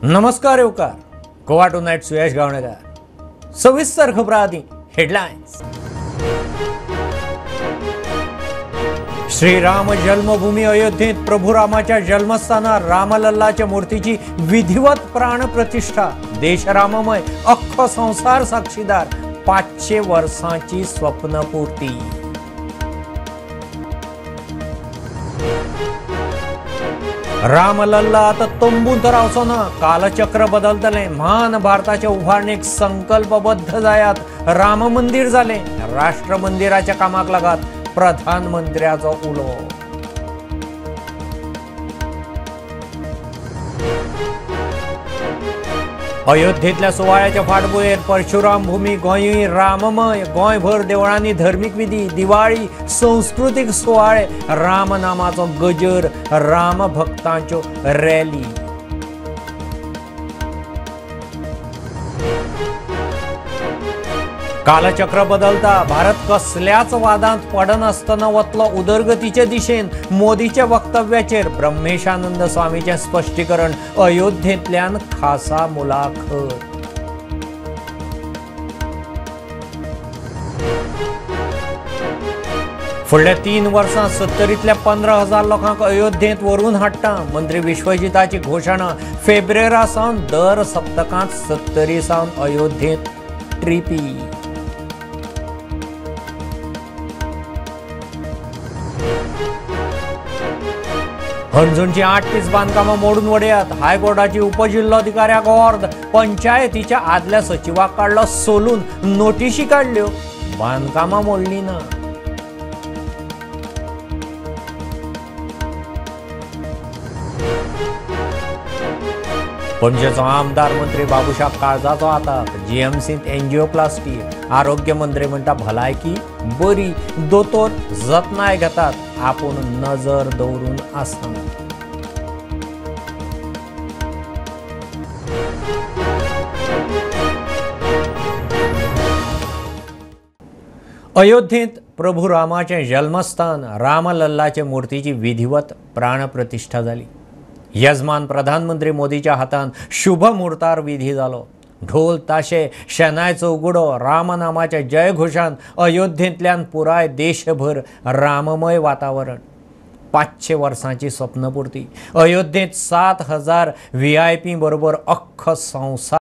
नमस्कार येवकार गोवा टुनायट सुयश गावणेकर। सविस्तर खबरां आदी हेडलायन्स। श्रीराम जन्मभूमी अयोध्येत प्रभू रामाच्या जन्मस्थानार रामलल्लाच्या मूर्तीची विधिवत प्राणप्रतिष्ठा। देश राममय, अख्खो संसार साक्षीदार। 500 वर्सांची स्वप्नपूर्ती। रामलल्ला आता तंबूंत रावचो ना, कालचक्र बदलतलें। म्हान भारताच्या उभारणेक संकल्पबद्ध जायात। राम मंदिर जालें, राष्ट्र मंदिराच्या कामाक लागात, प्रधानमंत्र्याचो उलो। अयोध्येतल्या सुवाळ्याच्या फाटभुंयेर परशुराम भूमी गोंयूय राममय। गोंयभर देवळांनी धर्मीक विधी, दिवाळी, संस्कृतीक सुवाळे, रामनामाचो गजर, रामभक्तांच्यो रॅली। कालचक्र बदलता, भारत कसल्याच वादांत पडनासतना वतलो उदरगतीचे दिशेन। मोदीच्या वक्तव्याचेर ब्रह्मेशानंद स्वामीचें स्पश्टीकरण। अयोध्येंतल्यान खासा मुलाखत। फुडल्या 3 वर्सां 70तल्या 15,000 लोकांक अयोध्येंत व्हरून हाडटा, मंत्री विश्वजिताची घोशणा। फेब्रेरा सावन दर सप्तकांत 70 सावन अयोध्येंत ट्रिपी। हणजूणची 8 पीस बांदकामां मोडून वडयात। हायकोर्टाची उपजिल्लोधिकाऱ्याक ऑर्द। पंचायतीच्या आदल्या सचिवाक काडलो सोलून, नोटिशी काडल्यो, बांदकामां मोडली ना। पणजेचो आमदार मंत्री बाबूशाक काळजाचो आताक। जीएमसींत एन्जियोप्लास्टी। आरोग्य मंत्री म्हणटा भलायकी बरी, दोतोर जतनाय घेतात, आपूण नजर दवरून आसना। अयोध्येंत प्रभू रामाचें जल्मस्थान रामलल्लाचे मूर्तीची विधिवत प्राणप्रतिष्ठा जाली। यजमान प्रधानमंत्री मोदीच्या हातान शुभ मुहूर्तार विधी जालो। ढोल ताशे, शेनाय चौगुडो, रामनामाच्या जयघोषान अयोध्येंतल्यान पुराय देशभर राममय वातावरण। 500 वर्सांची स्वप्नपूर्ती। अयोध्येंत 7,000 VIP बरोबर अख्खो संवसार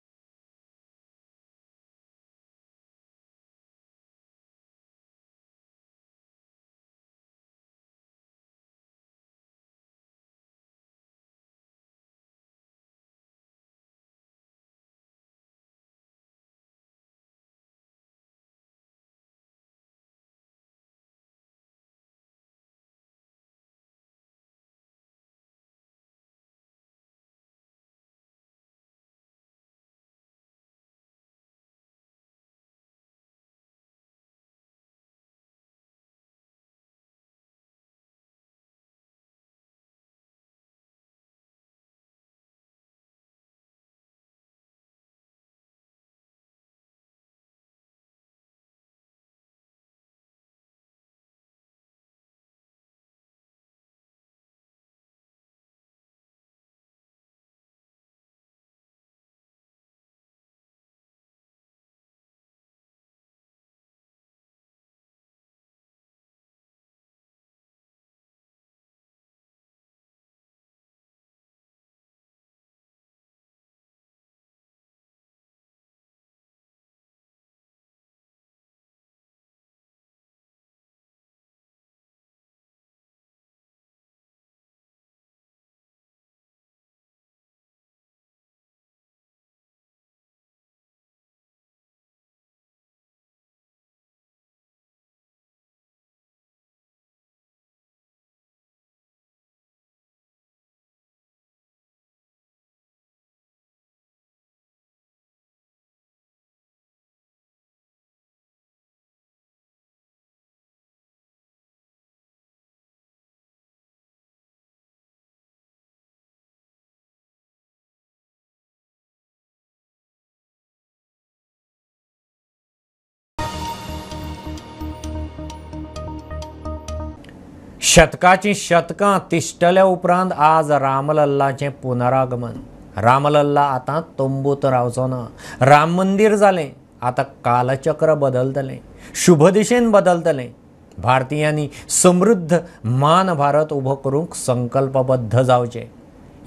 शतकाची शतकां तिश्टल्या उपरांत आज रामलल्लाचें पुनरागमन। रामलल्ला आतां तंबूत रावचो ना. राम मंदीर जालें, आतां कालचक्र बदलतलें, शुभ दिशेन बदलतलें. भारतीयांनी समृद्ध मान भारत उबो करूंक संकल्पबद्ध जावचें.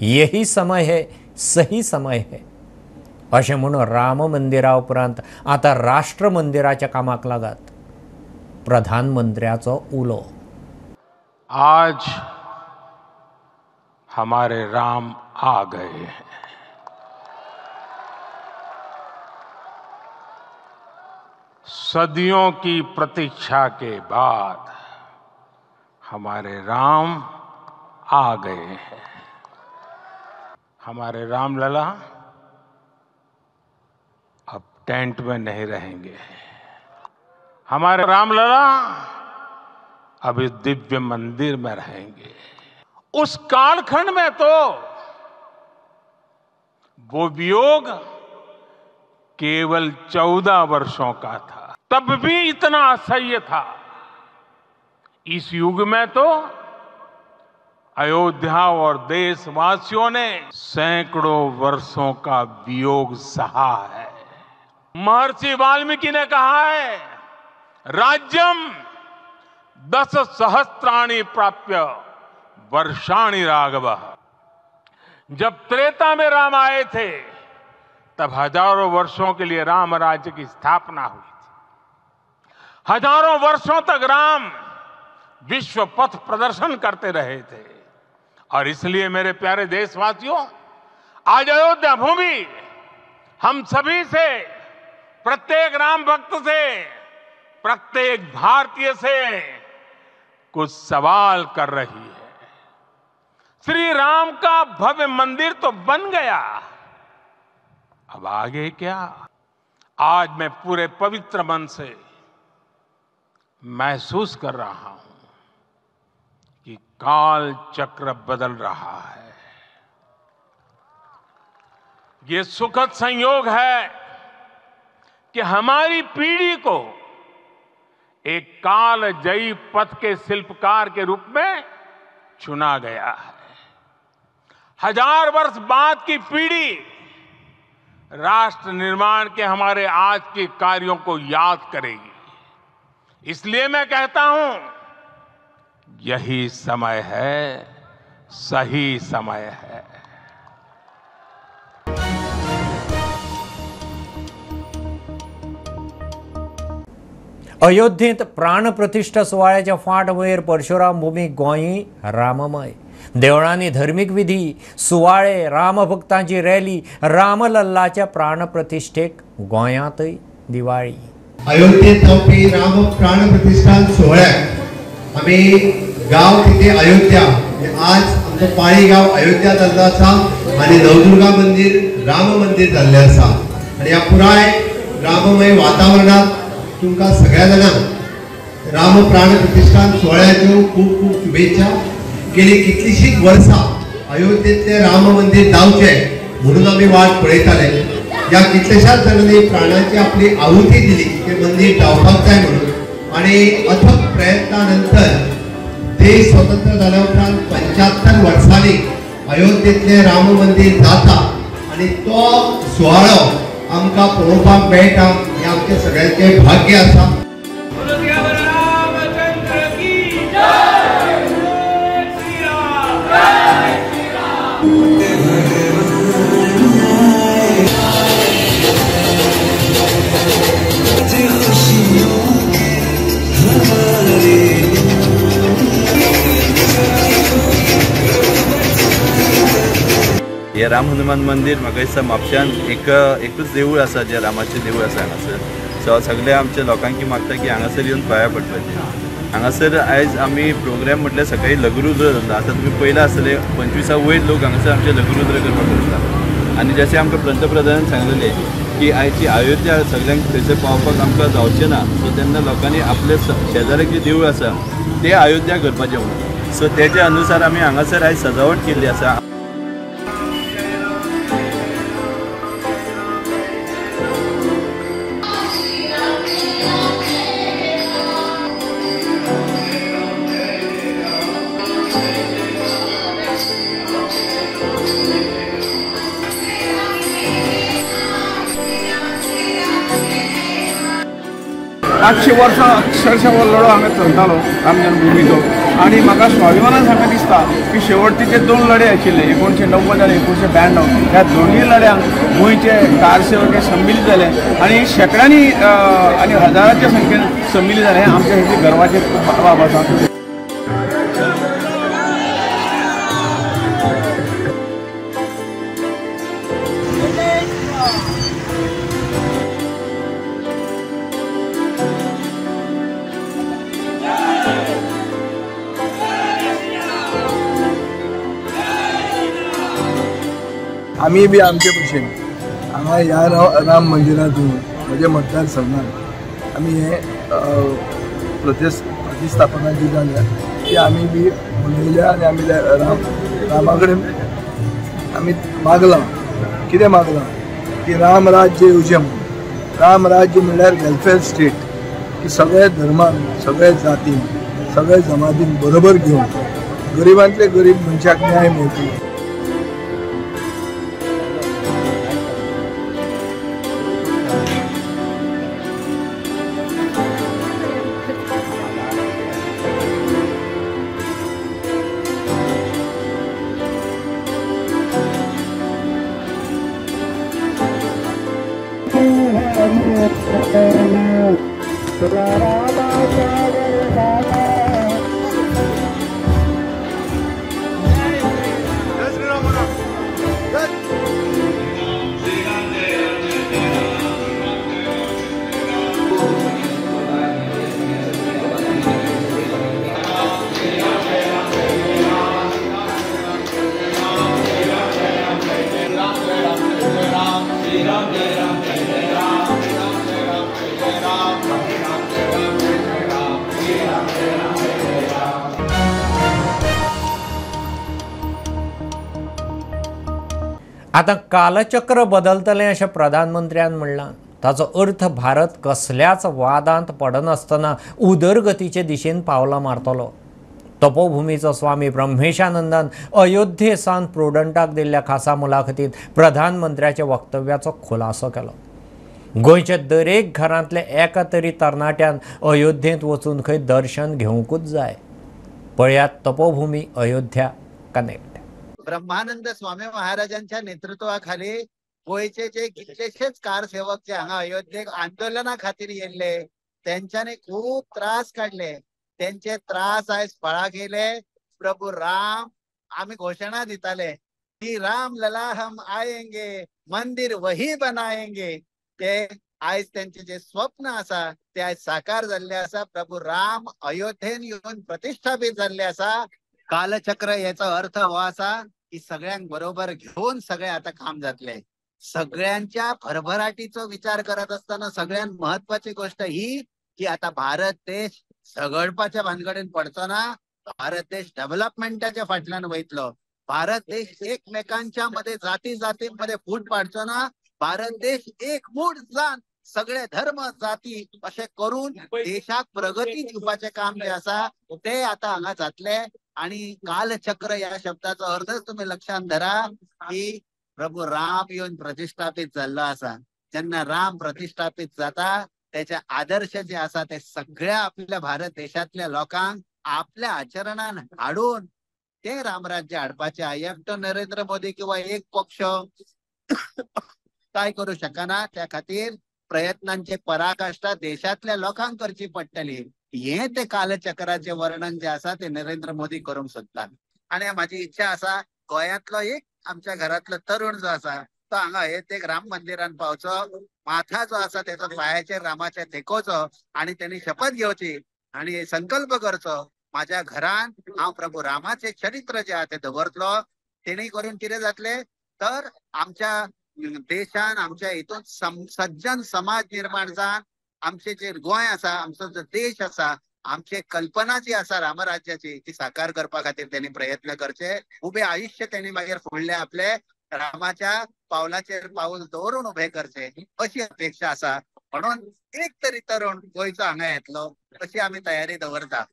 यही समय है, सही समय है अशें म्हूण राम मंदिरा उपरांत आतां राष्ट्र मंदिराच्या कामाक लागात. प्रधानमंत्र्याचो उलो. आज हमारे राम आ गए हैं. सदियों की प्रतीक्षा के बाद हमारे राम आ गए हैं. हमारे रामलला अब टेंट में नहीं रहेंगे. हमारे रामलला अब इस दिव्य मंदिर में रहेंगे. उस कालखंड में तो वो वियोग केवल 14 वर्षों का था, तब भी इतना असह्य था. इस युग में तो अयोध्या और देशवासियों ने सैकड़ों वर्षों का वियोग सहा है. महर्षि वाल्मीकि ने कहा है, राज्यम 10 सहस्त्राणि प्राप्य वर्षाणि राघव. जब त्रेता में राम आए थे तब हजारों वर्षों के लिए राम राज्य की स्थापना हुई थी. हजारों वर्षों तक राम विश्व पथ प्रदर्शन करते रहे थे. और इसलिए मेरे प्यारे देशवासियों, आज अयोध्या भूमि हम सभी से, प्रत्येक राम भक्त से, प्रत्येक भारतीय से कुछ सवाल कर रही है. श्री राम का भव्य मंदिर तो बन गया, अब आगे क्या? आज मैं पूरे पवित्र मन से महसूस कर रहा हूं कि काल चक्र बदल रहा है. ये सुखद संयोग है कि हमारी पीढ़ी को एक कालजयी पथ के शिल्पकार के रूप में चुना गया है. 1000 वर्ष बाद की पीढ़ी राष्ट्र निर्माण के हमारे आज के कार्यों को याद करेगी. इसलिए मैं कहता हूं, यही समय है, सही समय है. अयोध्येंत प्राणप्रतिष्ठा सुवाळ्याच्या फाटभुंयेर परशुराम भूमी गोंय राममय. देवळांनी धर्मीक विधी सुवाळे, रामभक्तांची रॅली, रामलल्लाच्या प्राणप्रतिष्ठेक गोंयांतय दिवाळी. अयोध्येत जावपी राम प्राणप्रतिष्ठा सुवाळ्याक आमी गांव तिथे अयोध्या, आज आमचो पाळी गांव अयोध्या जाल्लो आसा आनी नवदुर्गा मंदीर राम मंदीर जाल्लें आसा. आनी ह्या पुराय राममय वातावरणांत तुमकां सगळ्या जाणांक राम प्राण प्रतिष्ठान सुवाळ्याच्यो खूब खूब शुभेच्छा. गेली कितलीशींच वर्सां अयोध्येंतलें राम मंदीर जावचें म्हणून आमी वाट पळयताले. ह्या कितल्याशाच जाणांनी प्राणाची आपली आहुती दिली तें मंदीर जावपाक जाय म्हणून. आनी अथक प्रयत्ना नंतर देश स्वतंत्र जाल्या उपरांत 75 वर्सांनी अयोध्येंतलें राम मंदीर जाता आनी तो सुवाळो आमकां पळोवपाक मेळटा हें आमचें सगळ्यांचें भाग्य आसा. हे राम हनुमान मंदीर म्हाका दिसता म्हापश्यान एकूच देवूळ आसा, जें रामाचें देवूळ आसा हांगासर. सो सगळे आमच्या लोकांकी मागता की हांगासर येवन पांया पडपाचें. हांगासर आयज आमी प्रोग्राम म्हटल्यार सकाळी लघुरुद्र जाता. आतां तुमी पयलां आसतलें 25 वयर लोक हांगासर आमचे लघुरुद्र करपाक वता. आनी जशें आमकां पंतप्रधानान सांगलेलें की आयची अयोध्या सगळ्यांक थंयसर पावपाक आमकां जावचें ना, सो तेन्ना लोकांनी आपले शेजाऱ्याक जें देवूळ आसा तें अयोध्या करपाचें म्हणून. सो तेच्या अनुसार आमी हांगासर आयज सजावट केल्ली आसा. 500 वर्सां अक्षरशः हो लढो हांगा चलतालो राम जन्मभूमीचो. आनी म्हाका स्वाभिमानान सांगपाक दिसता की शेवटचे जे 2 लढे आशिल्ले 1990 आनी 1992 ह्या दोनूय लढ्यांक गोंयचे कारसेवक हे सम्मिलीत जाले आनी शेंकड्यांनी आनी हजारांच्या संख्येन सम्मिलीत जाले. आमच्या खातीर गर्वाची बाब आसा. आमी बी आमचे भशेन हांगा ह्या राम मंदिरांत म्हज्या मतदारसंघात आमी हे प्रतिस्थापना जी जाल्या ती आमी बी मनयल्या आनी आमी रामा कडेन आमी मागलां. कितें मागलां की राम राज्य येवचें म्हणून. राम राज्य म्हणल्यार वेलफेअर स्टेट, की सगळ्या धर्मान, सगळ्या जातीन, सगळ्या जमातीन बरोबर घेवन गरिबांतले गरीब मनशाक न्याय मेळटलो. आतां कालचक्र बदलतलें अशें प्रधानमंत्र्यान म्हणलां. ताचो अर्थ भारत कसल्याच वादांत पडनासतना उदरगतीचे दिशेन पावलां मारतलो. तपोभूमीचो स्वामी ब्रह्मेशानंदान अयोध्ये सावन प्रुडंटाक दिल्ल्या खासा मुलाखतींत प्रधानमंत्र्याच्या वक्तव्याचो खुलासो केलो. गोंयच्या दरेक घरांतल्या एका तरी तरणाट्यान अयोध्येंत वचून खंय दर्शन घेवंकूच जाय. पळयात तपोभूमी अयोध्या कनेक्ट. ब्रह्मानंद स्वामी महाराजांच्या नेतृत्वाखाली गोंयचे जे कितलेशेच कारसेवक जे हांगा अयोध्येक आंदोलना खातीर येयल्ले तेंच्यांनी खूब त्रास काडले. तेंचे त्रास आयज फळाक येयले. प्रभू राम आमी घोशणा दिताले की राम लला हम आएंगे, मंदिर वही बनाएंगे. ते आयज तेंचे जे स्वप्न आसा ते आयज साकार जाल्ले आसा. प्रभू राम अयोध्येन येवन प्रतिष्ठापीत जाल्ले आसा. कालचक्र याचा अर्थ हो असा की सगळ्यांक बरोबर घेऊन सगळे आता काम जातले. सगळ्यांच्या भरभराटीचो विचार करत असताना सगळ्यात महत्वाची गोष्ट ही की आता भारत देश झगडपाच्या भानगडीन पडचो ना. भारत देश डेव्हलपमेंटाच्या फाटल्यान वयतलो. भारत देश एकमेकांच्या मध्ये जाती जातींमध्ये फूट पाडचो ना. भारत देश एकमूठ जावन सगळे धर्म जाती अशे करून देशाक प्रगती दिवपाचें काम जे आसा ते आता हांगा जातले. आणि कालचक्र या शब्दाचो अर्थच तुम्ही लक्षात धरा की प्रभू राम येवन प्रतिष्ठापित जाल्लो आसा. जेन्ना राम प्रतिष्ठापित जाता त्याचे आदर्श जे आसा ते सगळ्या आपल्या भारत देशांतल्या लोकांक आपल्या आचरणान हाडून ते रामराज्य हाडपाचे. एकटो नरेंद्र मोदी किंवा एक पक्ष काय करू शकना. त्या खातीर प्रयत्नांचे पराकाष्ठा देशांतल्या लोकांक करची पडटली. हे ते कालचक्राचे वर्णन जे आसा ते नरेंद्र मोदी करूंक सोदतात. आनी म्हाजी इच्छा आसा गोंयांतलो एक आमच्या घरांतलो तरुण जो आसा तो हांगा अयोध्येक राम मंदिरान पावचो, माथा जो आसा तेचो पांयाचेर रामाचे तेकोवचो आनी तेणी शपथ घेवची आनी संकल्प करचो माझ्या घरान हांव प्रभू रामाचे चरित्र जे आसा ते दवरतलो. तेणी करून कितें जातलें तर आमच्या देशान आमच्या हितून सज्जन समाज निर्माण जावन आमचे जे गोंय आसा, आमचो जो देश आसा, आमची कल्पना जी आसा रामराज्याची ती साकार करपा खातीर त्यांनी प्रयत्न करचे. उबे आयुष्य त्यांनी मागीर फुडले आपले रामाच्या पावलाचेर पावल दवरून उबे करचे अशी अपेक्षा आसा. म्हणून एक तरी तरुण गोंयचो हांगा येतलो अशी आमी तयारी दवरता.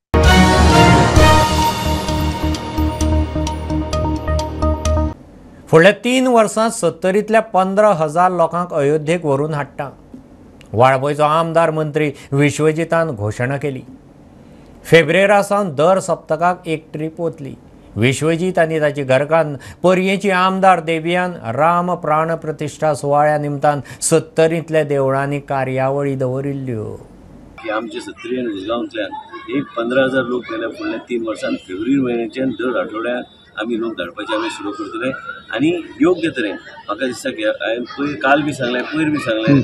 फुडल्या 3 वर्सांत 70तल्या 15,000 लोकांक अयोध्येक व्हरून हाडटा. वाळपयचो आमदार मंत्री विश्वजीतान घोशणा केली. फेब्रेरा सावन दर सप्तकाक एक ट्रीप वतली. विश्वजीत आनी ताची घरकान्न पर्येची आमदार देवियान राम प्राण प्रतिश्ठा सुवाळ्या निमतान सत्तरींतल्या देवळांनी कार्यावळी दवरिल्ल्यो. की आमचे सत्तरी आनी उसगांवतल्यान एक 15,000 लोक गेल्या फुडल्या 3 वर्सांत फेब्रुवारी म्हयन्याच्यान दर आठवड्याक आमी लोक धाडपाचे आमी सुरू करतले आनी योग्य तरेन म्हाका दिसता की हांवें पयर काल बी सांगलें, पयर बी सांगलें,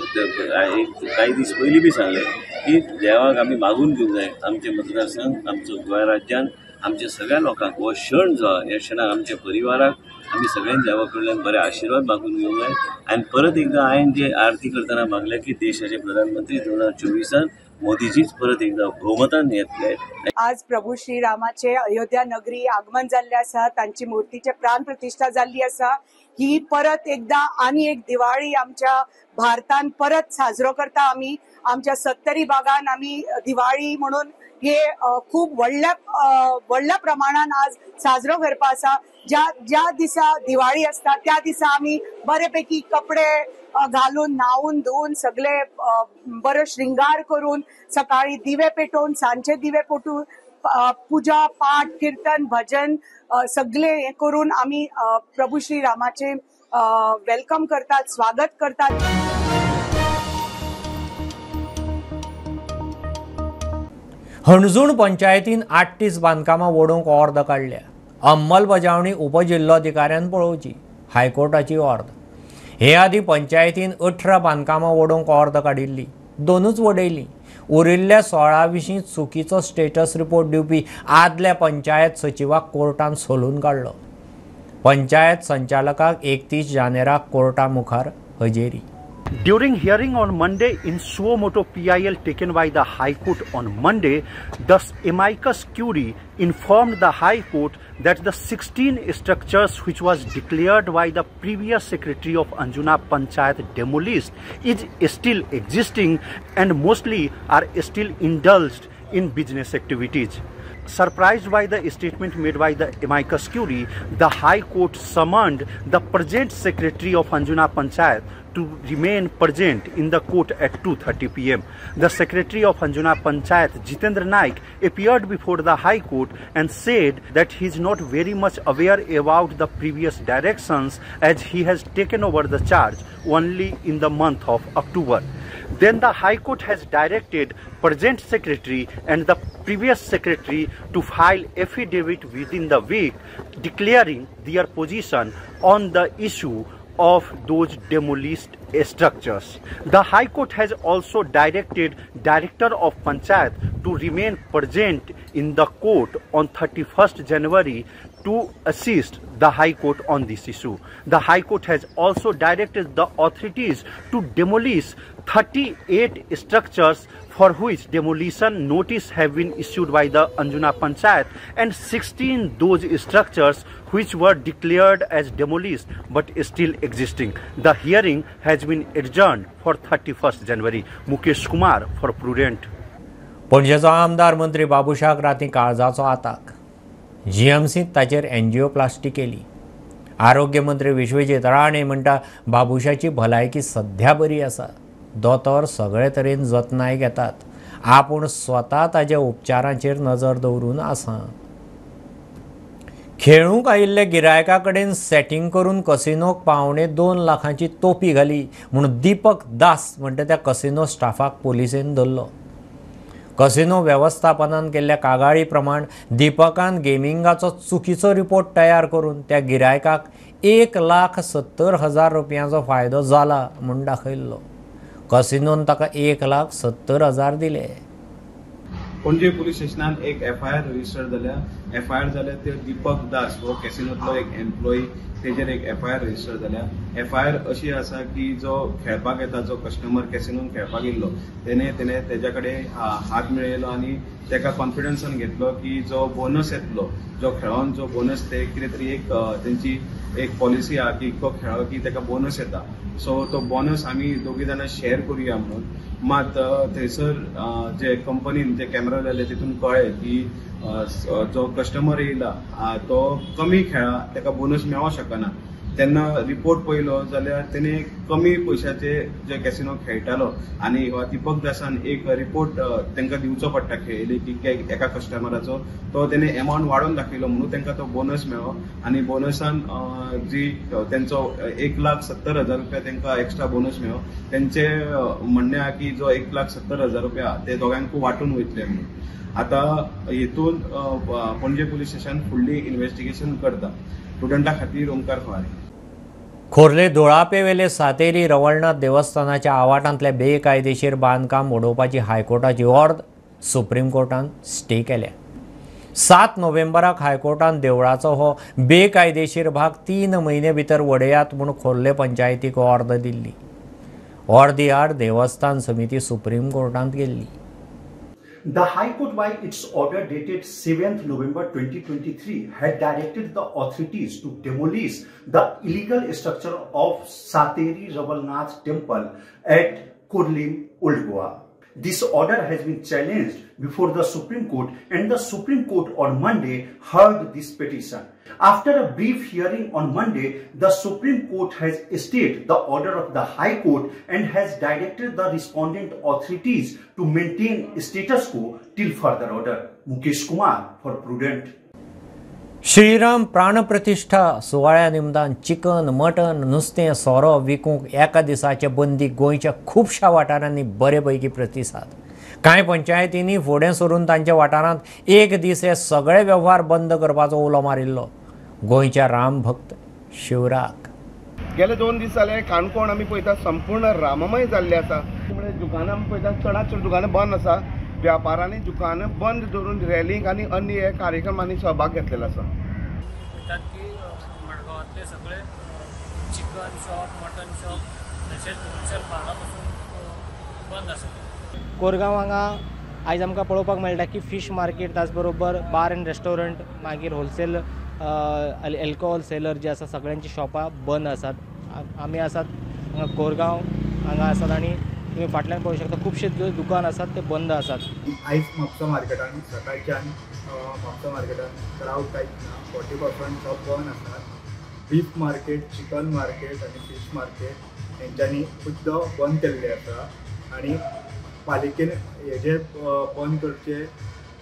कांय दीस पयलीं बी सांगलें की देवाक आमी मागून घेवंक जाय आमचे मतदारसंघ, आमचो गोंय राज्यान आमच्या सगळ्या लोकांक हो क्षण जो आहा ह्या क्षणाक आमच्या परिवाराक आमी सगळ्यांनी देवा कडल्यान बरे आशिर्वाद मागून घेवंक जाय. आनी परत एकदां हांवें जे आरती करतना मागलें की देशाचे प्रधानमंत्री 2024 मोदीजीच परत एकदां भोवमतान येतले. आज प्रभू श्रीरामाचे अयोध्या नगरी आगमन जाल्ले आसा, तांची मूर्तीचे प्राण प्रतिष्ठा जाल्ली आसा. ही परत एकदा आनी एक दिवाळी आमच्या भारतान परत साजरो करता. आमी आमच्या सत्तरी भागान आमी दिवाळी म्हणून हे खूब व्हडल्या व्हडल्या प्रमाणान आज साजरो करपा आसा. ज्या ज्या दिसा दिवाळी आसता त्या दिसा आमी बरेपैकी कपडे घालून न्हावून धुवून सगळे बरो श्रृंगार करून सकाळी दिवे पेटोवन सांजचे दिवे पेटोवन पूजा पाठ कीर्तन भजन सगळे हे करून आमी प्रभू श्री रामाचे welcome करतात, स्वागत करतात. हणजूण पंचायतीन 38 बांदकामां वडोवंक ऑर्द काडल्या. अंमलबजावणी उपजिल्लोधिकाऱ्यान पळोवची हायकोर्टाची ऑर्द. हे आदीं पंचायतीन 18 बांदकामां वडोवंक ऑर्द काडिल्ली, 2च वडयलीं. उरिल्ल्या 16 विशीं चुकीचो स्टेटस रिपोर्ट दिवपी आदल्या पंचायत सचिवाक कोर्टान सोलून काडलो. पंचायत संचालकाक 31 जानेराक कोर्टा मुखार हजेरी. During hearing on Monday in suo motu PIL taken by the High Court on Monday, the amicus curiae informed the High Court that the 16 structures which was declared by the previous secretary of Anjuna Panchayat demolished is still existing and mostly are still indulged in business activities. Surprised by the statement made by the amicus curiae, the High Court summoned the present secretary of Anjuna Panchayat to remain present in the court at 2:30 p.m. The secretary of Anjuna Panchayat, Jitendra Naik, appeared before the High Court and said that he is not very much aware about the previous directions as he has taken over the charge only in the month of October. Then the High Court has directed present secretary and the previous secretary to file affidavit within the week declaring their position on the issue of those demolished structures. The High Court has also directed Director of Panchayat to remain present in the court on 31st January to assist the High Court on this issue. The High Court has also directed the authorities to demolish 38 structures for which demolition notice have been issued by the Anjuna Panchayat and 16 those structures which were declared as demolished but still existing. The hearing has been adjourned for 31st January. Mukesh Kumar for Prudent. पणजेचो आमदार मंत्री बाबुशाक राती काळजाचो आताक. जीएमसींत ताचेर angioplasty केली. आरोग्य मंत्री विश्वजीत राणे म्हणटा बाबुशाची भलायकी सध्या बरी आसा. दोतोर सगळे तरेन जतनाय घेतात. आपूण स्वता ताज्या उपचारांचेर नजर दवरून आसा. खेळूंक आयिल्ल्या गिरायका कडेन सेटिंग करून कसिनोक 1.75 लाखांची तोपी घाली म्हूण दीपक दास म्हणटा त्या कसिनो स्टाफाक पोलिसेन धरलो. कसिनो वेवस्थापनान केल्ल्या कागाळी प्रमाण दीपकान गेमिंगाचो चुकीचो रिपोर्ट तयार करून त्या गिरायकाक 1,70,000 रुपयांचो फायदो जाला म्हूण दाखयल्लो. कसिनोन ताका 1,70,000 दिले. पणजे पुलीस स्टेशनान एक एफआयआर रजिस्टर जाल्या. एफआयआर जाल्या ते दीपक दास हो कॅसिनोतलो एक एम्प्लॉई, तेजेर एक एफआयआर रजिस्टर जाल्या. एफआयआर अशी आसा की जो खेळपाक येता, जो कस्टमर कॅसिनोन खेळपाक येयल्लो तेणे तेज्या कडेन हात मेळयलो आनी तेका कॉन्फिडन्सान घेतलो की जो बोनस येतलो, जो खेळोन जो बोनस, ते कितें तरी एक तेंची एक पॉलिसी आहा की इतको खेळो की तेका बोनस येता. सो तो बोनस आमी दोगी जाणां शेअर करुया म्हणून. मात थंयसर जे कंपनीन जे कॅमेरा लायले तितून कळ्ळें की जो कस्टमर येयला तो कमी खेळा, तेका बोनस मेळोंक शकना. तेन्ना रिपोर्ट पळयलो जाल्यार तेणे कमी पयशाचे जे कॅसिनो खेळटालो आनी दीपक दासान एक रिपोर्ट तांकां दिवचो पडटा खेळयले की एका कस्टमराचो तो तेणे एमावंट वाडोवन दाखयलो म्हणून तांकां तो बोनस मेळ्ळो आनी बोनसान जी तेंचो 1,70,000 रुपया तांकां एक्स्ट्रा बोनस मेळ्ळो. तेंचे म्हणणें आहा की जो 1,70,000 रुपया ते दोगांकूय वांटून वयतले म्हणून. आतां हेतून पणजे पुलीस स्टेशन फुडली इन्वेस्टिगेशन करता. प्रुडंटा खातीर ओंकार फवारे. खोर्ले धुळापेवेले सातेरी रवळनाथ देवस्थानाच्या आवाठांतले बेकायदेशीर बांदकाम उडोवपाची हायकोर्टाची ऑर्द सुप्रीम कोर्टान स्टे केल्या. 7 नोव्हेंबराक हायकोर्टान देवळाचो हो बेकायदेशीर भाग 3 म्हयने भितर वडयात म्हूण खोर्ले पंचायतीक ऑर्द दिल्ली. ऑर्दी आड देवस्थान समिती सुप्रीम कोर्टांत गेल्ली. The High Court, by its order dated 7th November 2023, had directed the authorities to demolish the illegal structure of Sateri Ravalnath Temple at Khorlim, Old Goa. This order has been challenged before the Supreme Court, and the Supreme Court on Monday heard this petition. After a brief hearing on Monday, the Supreme Court has stayed the order of the High Court and has directed the respondent authorities to maintain status quo till further order. Mukesh Kumar for Prudent. Shriram प्राणप्रतिष्ठा सुवाळ्या निमतान chicken, mutton, नुस्तें, सोरो विकूंक एका दिसाचे बंदी गोंयच्या खुबश्या वाठारांनी बरे पैकी प्रतिसाद. कांय पंचायतींनी फुडें सरून तांच्या वाठारांत एक दीस हे सगळे वेव्हार बंद करपाचो उलो मारिल्लो. गोंयच्या रामभक्त शिवराक. गेले 2 दीस जाले काणकोण आमी पळयता संपूर्ण राममय जाल्लें आसा. म्हणजे दुकानां आमी पळयता चडांत चड दुकानां बंद आसा. व्यापारांनी दुकानां बंद दवरून रॅलींक आनी अन्य कार्यक्रमांनी सहभाग घेतलेलो आसा. म्हणटात की मडगांवांतले सगळे चिकन शॉप, मटन शॉप तशेंच होलसेल बारा पासून बंद आसा. कोरगांव हांगा आयज आमकां पळोवपाक मेळटा की फीश मार्केट, त्याच बरोबर बार एंड रेस्टॉरंट, मागीर होलसेल एल्कोहोल सेलर जे आसा सगळ्यांची शॉपां बंद आसात. आमी आसात हांगा कोरगांव हांगा आसात आनी तुम्ही फाटल्यान पळोवंक शकता खुबशे दुकान आसात ते बंद आसात. आयज म्हापसा मार्केटान सकाळच्यान म्हापसा मार्केटान क्रावड कांयच ना. 40% शॉप बंद आसात. बीफ मार्केट, चिकन मार्केट आनी फीश मार्केट हेंच्यांनी खुद्द बंद केल्लें आसा आनी पालिकेन हेजें बंद करचें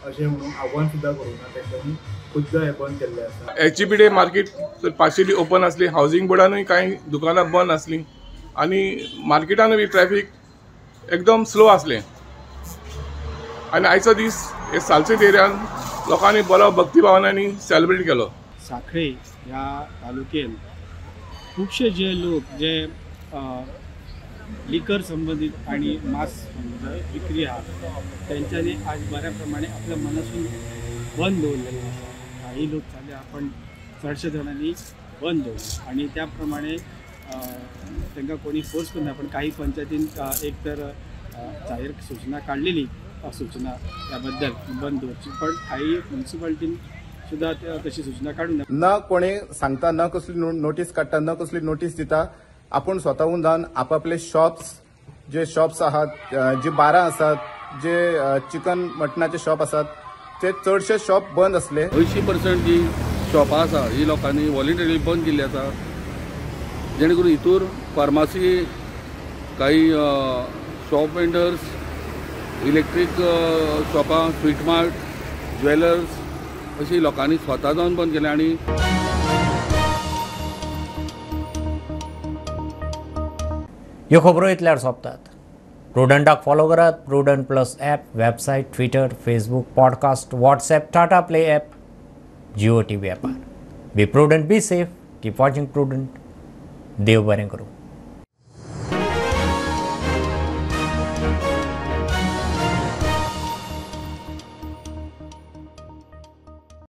अशें म्हणून आव्हान सुद्दां करूंक ना. तेंच्यांनी खुद्द हें बंद केल्लें आसा. HGBD market partially open आसली, हावजींग बोर्डानूय कांय दुकानां बंद आसलीं आनी मार्केटानूय बी ट्रॅफीक एकदम स्लो आसलें. आनी आयचो दीस हे सालसेत एरियान लोकांनी बरो भक्तिभावनांनी सेलिब्रेट केलो. साखळे ह्या तालुक्यान खुबशे जे लोक जे लिकर संबंदीत आनी मांस विक्री आहा तेंच्यांनी आज बऱ्या प्रमाणे आपल्या मनासून बंद दवरलेलें आसा. काही लोक जाले पण चडशे जाणांनी बंद दवरलें आनी त्या प्रमाणे तांकां कोणी फोर्स करना. पण काही पंचायतीन एक तर जाहीर सूचना काडलेली सूचना त्याबद्दल बंद दवरची, पण काही म्युनिसिपालिटीन सुद्दां तशी सूचना काडूंक ना. कोणी सांगता, ना कसली नोटीस काडटा, ना कसली नोटीस दिता. आपूण स्वताहून जावन आपापले शॉप्स जे शॉप्स आहात, जी बारां आसात, जे चिकन मटनाचे शॉप आसात ते चडशे शॉप बंद आसले. 80% जी शॉपां आसा ही लोकांनी वॉलंटरी बंद केल्ली आसा, जेणे करून हितूर फार्मासी, काही शॉप वेंडर्स, इलेक्ट्रीक शॉपां, स्वीट मार्ट, ज्वेलर्स अशी लोकांनी स्वता जावन बंद केलें. आनी ह्यो खबरो इतल्यार सोंपतात. प्रुडंटाक फॉलो करात. Prudent plus app, website, Twitter, Facebook, podcast, WhatsApp, Tata Play app, Jio TV ॲपार. Be prudent, be safe, keep watching Prudent. देव बरें करूं.